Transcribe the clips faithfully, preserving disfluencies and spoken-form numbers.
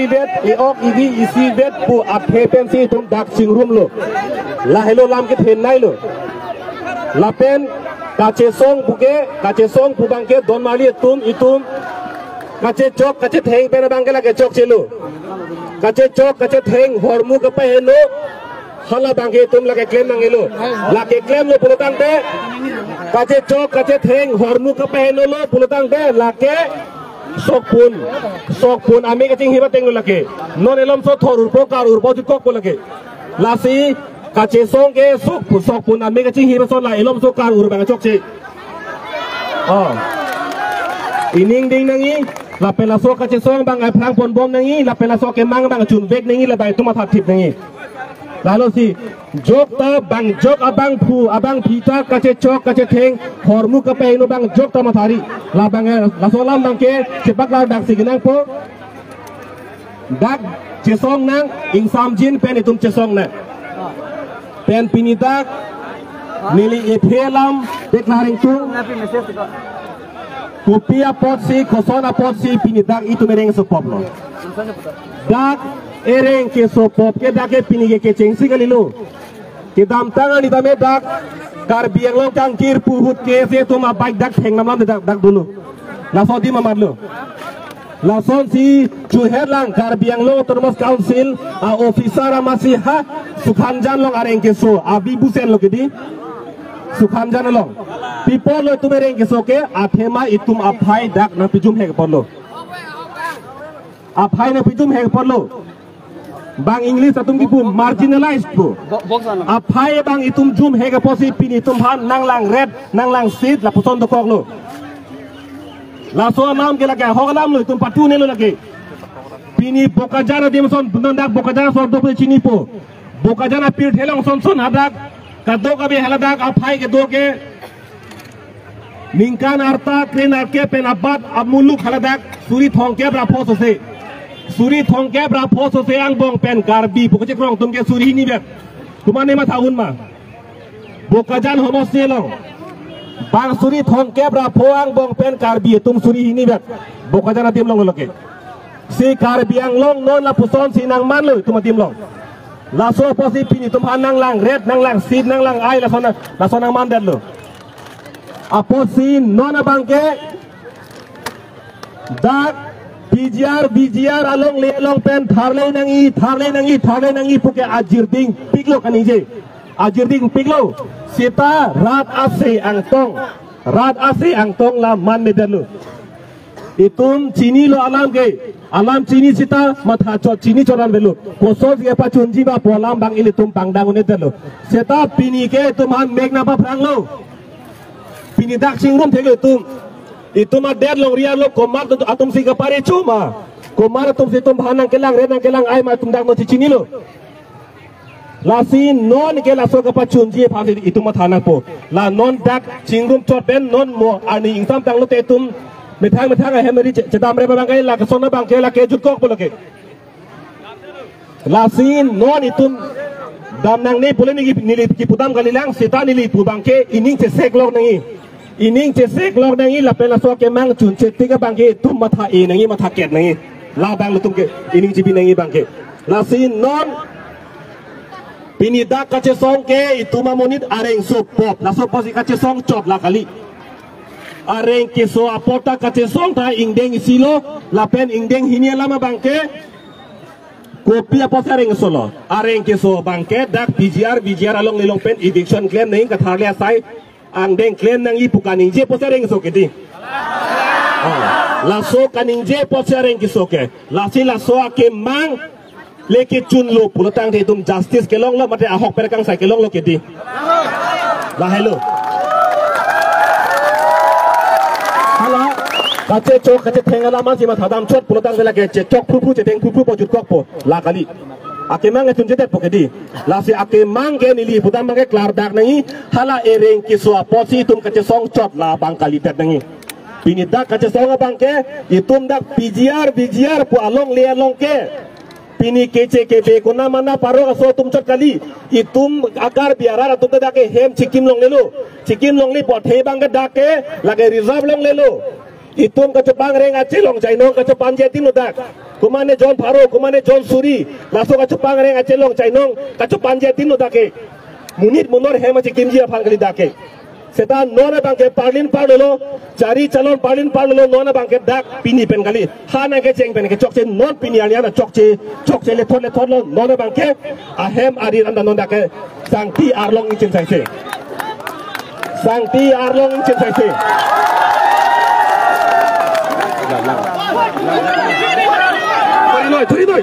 Ivet, i-ok, ivi, isivet pu athe pensi itum dak chingrumlo. Lahelo alam kethenei lo. Lapen kachesong puke, kachesong pu abangke don marli atum, itum kachechok kachetheng pen abangke lake chokchelo. Kachechok kachetheng hormu kapaheno, hala abangke itum lake klem nangnelo. Lake klemlo pulo tangte, kachechok kachetheng hormu kapahenolo pulo tangte, lake sokpun, sokpun ame kachinghi ba tenglo lake. Non elomso thor urpo, kar urpo, jutkokpo lake. Lasi kachesong ke sokpun, sokpun ame kachinghi ba son la elomso kar ur abang chokche. Oh. Ining ding nangji, lapen laso kachesong abang aphrang ponbom nangji, lapen laso akemang abang chunvek nangji, labang itum mathathip nangji. Lalo si, jokta abang, jok abangphu, abangpi ta kachechok kachetheng hormu kapaheno abang jokta mathari. Labang, eh, laso alam abangke chepaklardak si kenangpo. Dak chesong nang, ingsamjin pen itum chesong nang. Pen pini dak neli ephe alam deklarasi tung. Kopi apotsi, koson apotsi pini dak itum ereng sopoplo. Dak ereng kesopop ke dak ke pini ke kechengsi kalilo. Kedamtang arni tame dak Karbi Anglong kangkir pu ahut ke se itum abike dak theng namlam dak, dak dolo. Laso adim amatlo. Lasonsi chuherlang Karbi Anglong Autonomous Council a-officer amatsi ha Sukhamjan along areng keso, abi busen lo kedi. Sukhamjan along. Pi apotlo itum ereng keso ke, athema itum aphai dak nangpijumhek apotlo. Aphai nangpijumhek apotlo. Bang English atum kipu marginalized pu. Bo-, box ano? Aphai abang itum jumhek apotsi pini itum aphan nanglangret, nanglangsit lapuson dokoklo. Laso alam ke lake ahok alamlo, itum patunelo lake. Pini Bokajan adim ason, non dak Bokajan ason dokok chinipo. Bokajan apirthe along sonson hadak, kadokave haladak aphai kedo ke ningkan arta kre-nerkep pen abat amuluk haladak suri thomkep ra pho sose. Suri thomkep ra pho sose angbong pen Karbi pu kachekrong atum ke suri hini vet. Komatne matha un ma? Bokajan homosti along. Bang suri thomkep ra pho angbong pen Karbi atum suri hini vet. Bokajan adim along lo ke. Si Karbi Anglong non lapusonsi nangmanlo itum adim along. Laso apotsi pini itum aphan nanglangret, nanglangsit, nanglang-ai lason, lason nangmandetlo. Apotsi non abangke dak P G R, V G R alongle along pen tharle nangji, tharle nangji, tharle nangji puke ajirding piklo kaningje. Ajirding piklo. Seta rat ase angtong, rat ase angtong la manmedetlo. Itum chinilo alam ke, alam chini seta matha chot chini chot an avelo. Kosonsi kepachunji ma pu alam abang ilitum pangdang un-edetlo. Seta pini ke itum aphan mek nangpaphranglo. Pini dak chingrum theklo itum. Itum adet longri arlo komat atumsi kaparecho ma, komat atumsi itum aphan nangkelangret nangkelang-ai ma itum dak non chichinilo. Lasi non ke laso kapachunji aphan itum matha nangpo. La non dak chingrum chot pen non mo arni ingtam tanglote itum methang methang ahem ri che-, chedamrep abangke la kason abangke lake jutkokpo lake. Lasi non itum dam nangne pule neli, neli kipudam kalilang, seta neli pu abangke ining cheseklok nangji. Ining cheseklok nangji lapen laso akemang chunche tik abangke itum matha-e nangji, mathaket nangji. Labang itum ke ining chipi nangji abangke. Lasi non pini dak kachesong ke itum amonit areng sopop. Laso apotsi kachesong chot la kali. Areng keso apot ta kachesong ta ingdeng isilo, lapen ingdeng hini alam abangke kopi apotsi areng kesolo. Areng keso abangke dak P G R, V G R alongle along pen eviction klem nangji, katharle asai angdeng klem nangji pu kaningje apotsi areng keso kedi. Ah, laso kaningje apotsi areng keso ke. Lasi laso akemang le kechunlo pulo tangte itum justice kelonglo mate ahok pen kangsai kelonglo kedi. Lahelo. Hala kachechok kachetheng alam ansi mathadam chot pulo tangte lake chechok phuphu chetheng phuphu pu jutkokpo la kali. Akemang itum chedetpo kedi. Lasi akemang ke neli pudam abangke klardak nangji, hala ereng keso apotsi itum kachesong chot labang kalidet nangji. Pini dak kachesong abangke itum dak P G R, V G R pu alongle along ke. Pini keche kebe konamana parok aso atum chot kali. Itum a-Karbi arat atum ta dak ke hem chikim longlelo. Chikim longle pu athe abangke dak ke lake reserve longlelo. Itum kachopangreng achelong chainong kachopanji adim lo dak. Komane jon pharo, komane jon suri, laso kachopangreng achelong chainong kachopanji adim lo dak ke. Monit monor hem achikimji aphan kali dak ke. Seta non abang ke parlin parlolo, chari chalon parlin parlolo, non abang ke dak pini pen kali. Ha nangkecheng pen ke chokche, non pini arni an chokche, chokche lethot lethotlo, non abang ke ahem arit anta non dak ke sangti arlong ingchin saise. Sangti arlong ingchin saise. Thuri noi, thuri noi.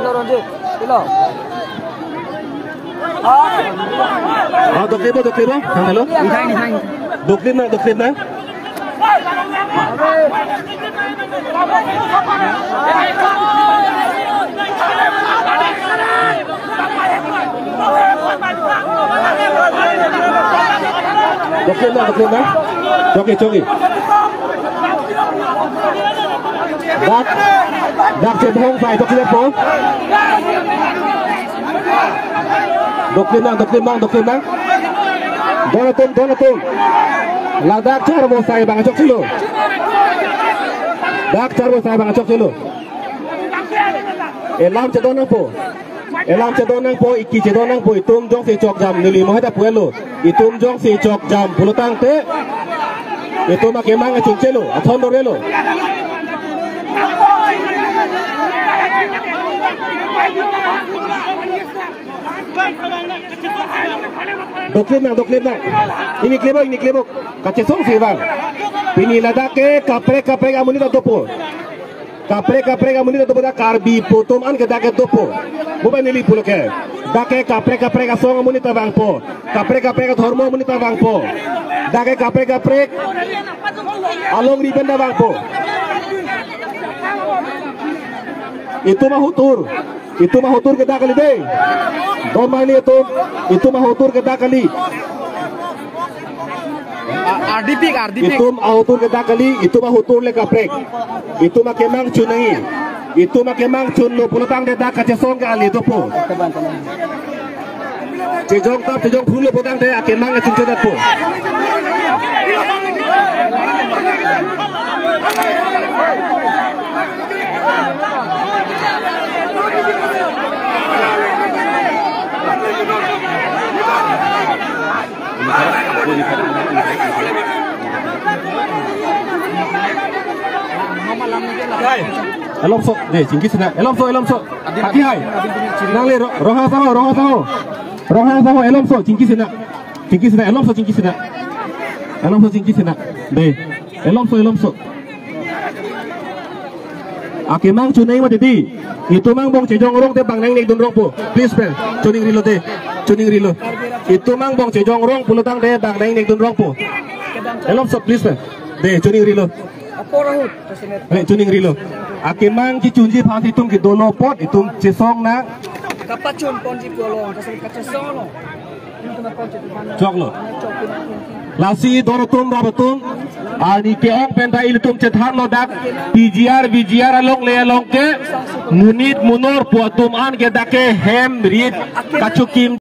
Hello, Ranjit. Hello. Ah, doklip, doklip, ah. Hello. Doklip na, doklip na. Doklip na, doklip na. Choki, choki. Dak, dak chebhong sai, doklip po. Doklip nang, doklip nang, doklip nang. Don atum, don atum. Ladak charbo sai abang chokchelo. Dak charbo sai abang chokchelo. Elam chedon nangpo. Elam chedon nangpo, iki chedon nangpo, itum jongsi chokjam, neli mo heta puelo. Itum jongsi chokjam pulotangte, itum akemang achunchelo, athon dorelo. Doklip nang, doklip nang. Ingni klebok, ingni klebok. Kachesongsi abang. Pini ladak ke kaprek kaprek amonit ta dopo. Kaprek kaprek amonit ta dopo, dak Karbi atum an ke dak ke dopo. Mo pen neli pulo ke. Dak ke kaprek kaprek asong amonit ta vangpo. Kaprek kaprek adhormo amonit ta vangpo. Dak ke kaprek kaprek alongri pen ta vangpo. Itum ahotur. Itum ahotur ke dak kali dei. Don mani itum, itum ahotur ke dak kali. A-, ardipik, ardipik. Itum ahotur ke dak kali, itum ahotur le kaprek. Itum akemang chun nangji. Itum akemang chunlo pulotangte dak kachesong ke ale dopo. Chejong tap, chejong phunlo pulotangte akemang achun chedakpo. Hai. Elomso, dei, chingki sena. Elomso, Elomso. Haki hai. Nangle ro-, Ronghang asangho, Ronghang asangho. Ronghang asangho, Elomso, chingki sena. Chingki sena, Elomso, chingki sena. Elomso, chingki sena. Dei. Elomso, Elomso. Akemang chun nangji mati dei. Itum angbong chejong rong te bang nangnek dun rongpo. Please, pen. Chuning rilo dei. Chuning rilo. Itum angbong chejong rong pulotangte bang nangnek dun rongpo. Elomso, please, pen. Dei, chuning rilo. Apor ahut, president. Dei, chuning rilo. Akemang kechunji aphan itum kedo lo apot, itum chesong nang. Kapachun ponji pulo, kasih kachesong lo. Choklo. Lasi don atum, rap atum. Arni ke-ong pen ta ilitum chethanlo dak. P G R, V G R along le along ke. Monit monor pu atum an ke dak ke hem rit kachokim